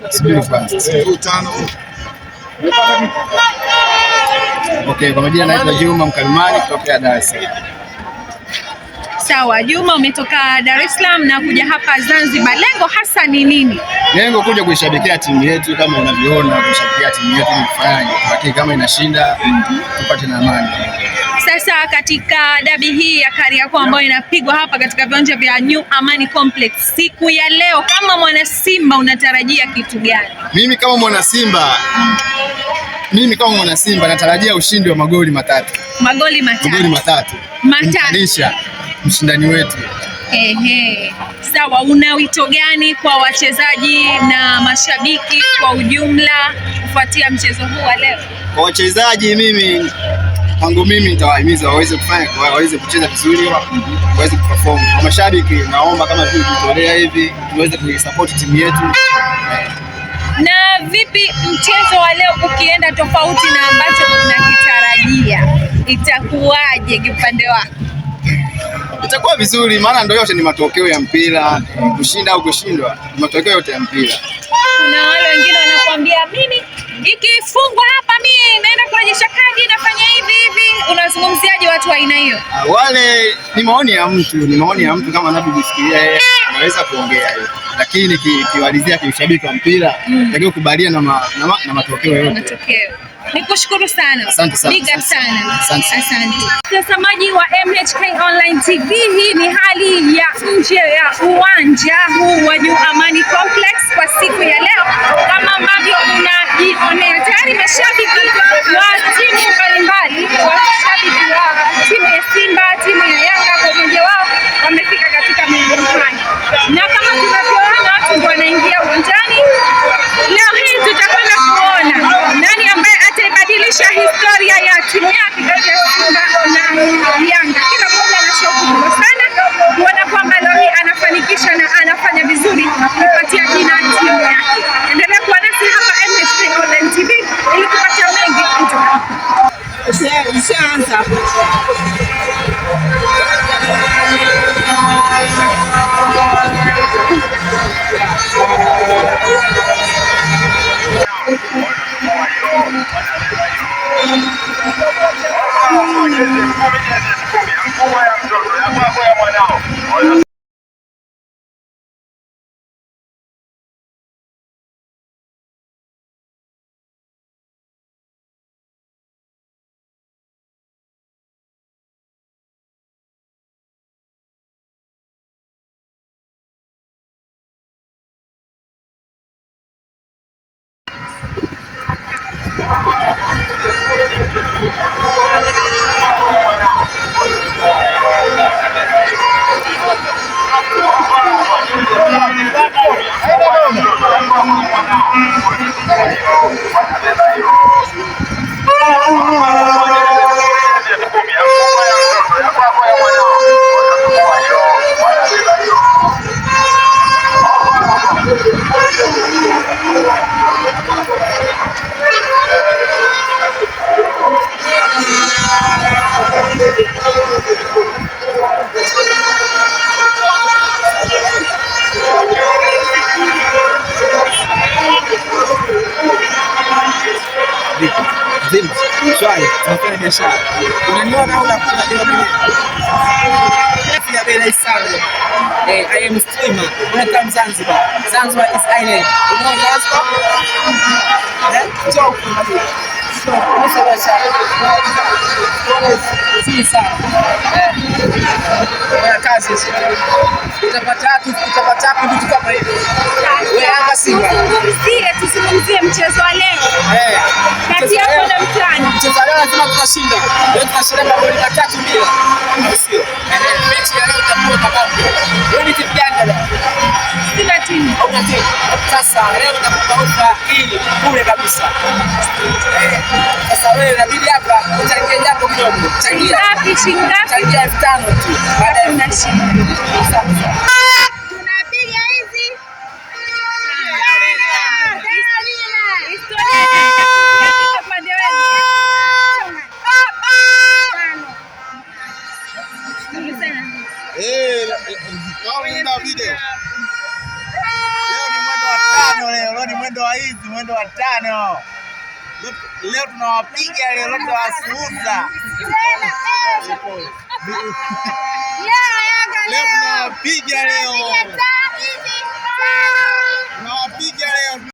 Subiri kwanza. Tano. Okay, kwa majina naitwa Juma Mkalimani kutokea Dar es Salaam. Sawa, Juma, umetoka Dar es Salaam na kuja hapa Zanzibar, lengo hasa ni nini? Lengo kuja kuishabikia timu yetu kama unavyoona, kuishabikia timu yetu ni kufanya, lakini kama inashinda tupate na amani. Sasa katika dabi hii ya Kariakoo ambayo inapigwa hapa katika viwanja vya New Amani Complex siku ya leo, kama mwana Simba unatarajia kitu gani? Mimi kama mwana Simba, mimi kama mwana Simba natarajia ushindi wa magoli matatu. Magoli matatu. Magoli matatu. Matatu. Kumkalisha mshindani wetu. Ehe. Sawa, una wito gani kwa wachezaji na mashabiki kwa ujumla kufuatia mchezo huu wa leo? Kwa wachezaji mimi kwangu mimi nitawahimiza waweze kufanya waweze kucheza vizuri, waweze kuperform. Kwa mashabiki naomba kama vile kujitolea hivi tuweze kuisupport timu yetu. Na vipi mchezo wa leo ukienda tofauti na ambacho unakitarajia, itakuwaje kiupande wako? Itakuwa vizuri, maana ndio yote ni matokeo ya mpira, kushinda au kushindwa ni matokeo yote ya mpira. Kuna wale wengine wanakuambia mimi ikifungwa hapa mimi naenda kurejesha kadi, nafanya hivi hivi. Unazungumziaje watu wa aina hiyo? Wale ni maoni ya mtu, ni maoni ya mtu kama anavyojifikiria yeye, anaweza kuongea hiyo, lakini kiwalizia kiushabiki wa mpira lakini kubalia na matokeo yote. Matokeo. Nikushukuru sana. Asante sana. Big up sana. Asante. Asante. Mtazamaji wa MHK Online TV, hii ni hali ya nje ya uwanja huu wa New Amani Complex kwa siku ya leo, kama ambavyo unajionea tayari mashabiki wa timu mbalimbali, washabiki wa timu ya Simba, timu ya Yanga kwa umoja wao wamefika katika milimani, na kama tunavyoona watu ndio wanaingia uwanjani. Leo hii tutakwenda kuona nani ambaye ataibadilisha historia ya timu yake kati ya Simba na Yanga. Kila mmoja ana shauku kubwa sana kuona kwamba leo hii anafanikisha na anafanya vizuri kuipatia jina timu yake. Endelea kuwa nasi hapa MHK Online TV ili kupata mengi kutoka Ishaanza. Zima shwari, tunafanya biashara. Unaniona au unakula bila mimi? Ya bei rahisi sana jamani. I am streamer. Welcome Zanzibar. Zanzibar is island. You know Zanzibar? Njoo huku. Kuhusu biashara. Si sana. Kazi hizo. Utapata wapi vitu kama hivi? Wewe Yanga Simba. Tuzungumzie mchezo wa leo. Kati yako na mtani. Mchezo wa leo lazima tutashinda. Leo tutashinda magoli 3-2. Au sio? Mechi ya leo itakuwa kabambe. Wewe ni timu gani dada? Sina timu. Hauna timu. Sasa leo nitakupa ofa hii bure kabisa. Sasa wewe inabidi hapa uchangie jambo kidogo. Changia. Ngapi? Shilingi ngapi? Changia 5,000 tu. Baada ya Tunashinda. Tunapiga hizi. Historia itakuja upande wenu. Leo ni mwendo wa 5 leo, leo ni mwendo Mwendo wa hizi, mwendo wa tano. Leo tunawapiga leo, leo tunawasuuza. Tena, eh. Leo Yanga Leo leo. tunawapiga leo.